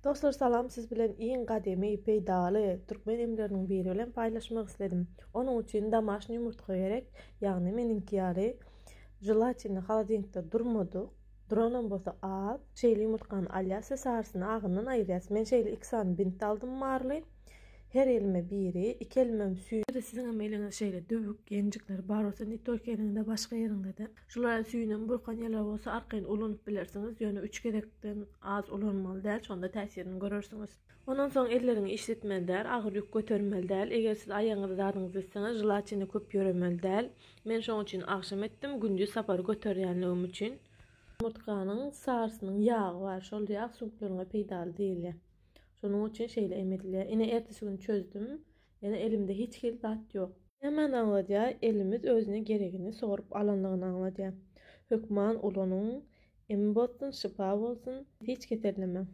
Dostlar salam siz bilen iň gadymy peýdaly türkmen emleriniň biri bilen paýlaşmak isledim. Onuň üçin domaşny ýumurtga gerek, ýagny meniňki ýaly želatinli holodilnikde durmadyk, duranam bolsa az. Şeýle ýumurtgany alýas we sarysyny agyndan aýyrýas. Men şeýle iki sany bint aldym marly. Her elime biri, iki elimem süýt. Eger siziňem eliňizde şeýle döwük, ýenjikler bar bolsa, ne tolko eliňizde başga ýeriňde-de. Şular süýnem burkan ýerler bolsa arkaýyn ulanyp bilersiňiz, ýöne üç gezekden az ulanmaly däl, şonda täsirini görersiňiz. Ondan soň elleriňi işletmeli däl, agyr ýük götermeli däl. Eger siz aýagyňyzy zadyňyzy etseňiz, želatinli köp ýöremeli däl. Men şoň üçin agşam etdim, gündiz sapar göterýänligim üçin. Ýumurtganyň sarysynyň ýagy bar, şol ýag süňkleriňe peýdaly diýilýär. Şonuň üçin şeýle em edilýär. Ine ertesi gün çözdüm. Ýöne elimde hiç hili zat ýok. Nämäni aňladýar? Elimiz özüne geregini sorup alanlygyny aňladýar. Hökman ulanyň. Em bolsun, şypa bolsun. Hiç kesellemäň.